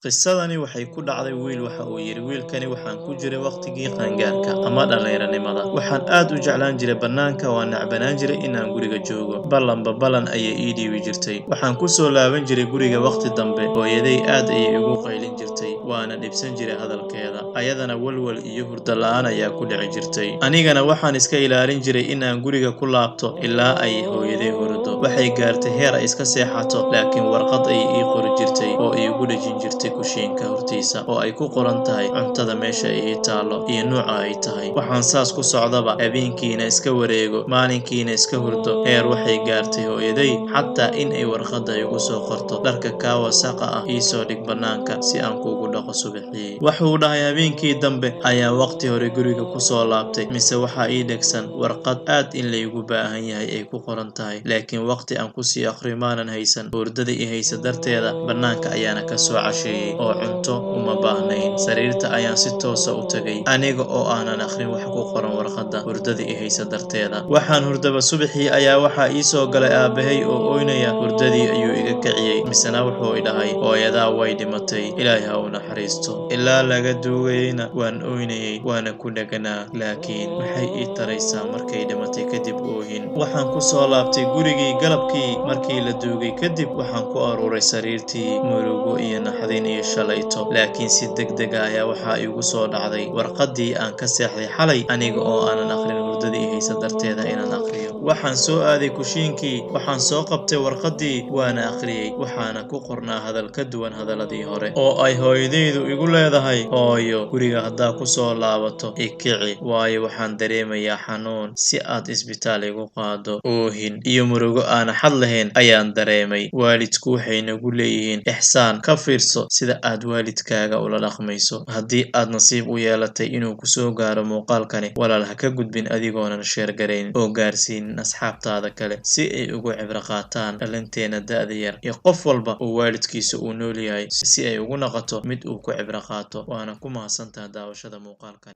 Qisadani waxay ku dhacday wiil. Waxa uu yidhi wiilkani, waxaan ku jiray waqtigii qaangaarka ama dhallinyaronimada. Waxaan aad u jeclaan jiray bannaanka, waan necbanaan jiray inaan guriga joogo. Ballanba ballan ayay ii dhiibi jirtay. Waxaan ku soo laaban jiray guriga waqti dambe. Hooyaday aad ayay igu qaylin jirtay, waana dhibsan jiray hadalkeeda. Ayadana walwal iyo hurdo la'aan ayaa ku dhici jirtay. Anigana waxaan iska ilaalin jiray inaan guriga ku laabto ilaa ay hooyaday hurdo. Waxay gaartay heer ay iska seexato, laakiin warqad ayay ii qori jirtay oo iigu dhejin jirtay kushiinka hortiisa, oo ay ku qoran tahay cuntada meesha ay ii taallo iyo nuuca ay tahay. Waxaan saas ku socdaba, habeenkiina iska wareego, maalinkiina iska hurdo. Heer waxay gaartay hooyaday xataa in ay warqadda igu soo qorto, "Dharka kaa wasaqa ah ii soo dhig bannaanka si aan kuugu dhaqo subaxii." Wuxuu dhahay, habeenkii dambe ayaan waqti hore guriga ku soo laabtay, mise waxaa ii dhegsan warqad aad in laygu baahan yahay ay ku qoran tahay, laakiin waqti aan kusii akhriyo maanan haysan. Hurdada i haysa darteeda bannaanka ayaana ka soo casheeyey oo cunto uma baahnayn. Sariirta ayaan si toosa u tagay aniga oo aanan akhrin wax ku qoran warqadda, hurdada i haysa darteeda. Waxaan hurdaba subaxii ayaa waxaa ii soo galay aabbahay oo ooynaya. Hurdadii ayuu iga kiciyey, misena wuxuu i dhahay, "Hooyadaa way dhimatay, Ilaahay ha u naxariisto." Ilaa laga duugayeyna waan ooynayey, waana ku dheganaa, laakiin maxay ii taraysaa markay dhimatay kadib oohin? Waxaan ku soo laabtay gurigii galabkii markii la duugay kadib. Waxaan ku aruuray sariirtii murugo iyo naxdin iyo shalayto, laakiin si degdeg ah ayaa waxaa iigu soo dhacday warqaddii aan ka seexday xalay aniga oo aanan akhrin hurdada i haysa darteeda inaan akhriyo. Waxaan soo aaday kushiinkii, waxaan soo qabtay warqaddii, waana akhriyey. Waxaana ku qornaa hadal ka duwan hadaladii hore, oo ay hooyadaydu igu leedahay, "Hooyo, guriga haddaa ku soo laabato i kici, waayo waxaan dareemayaa xanuun, si aad isbitaal igu qaado." Oohin iyo murugo aan xad lahayn ayaan dareemay. Waalidku waxay nagu leeyihiin ixsaan. Ka fiirso sida aad waalidkaaga ula dhaqmayso. Haddii aad nasiib u yeelatay inuu ku soo gaaro muuqaalkani, walaal, ha ka gudbin adigoonan share garayn oo gaarsiinin asxaabtaada kale si ay ugu cibro qaataan dhalinteena da'da yar iyo qof walba oo waalidkiisa uu nool yahay, si ay ugu noqoto mid uu ku cibro qaato. Waana ku mahadsantahay daawashada muuqaalkan.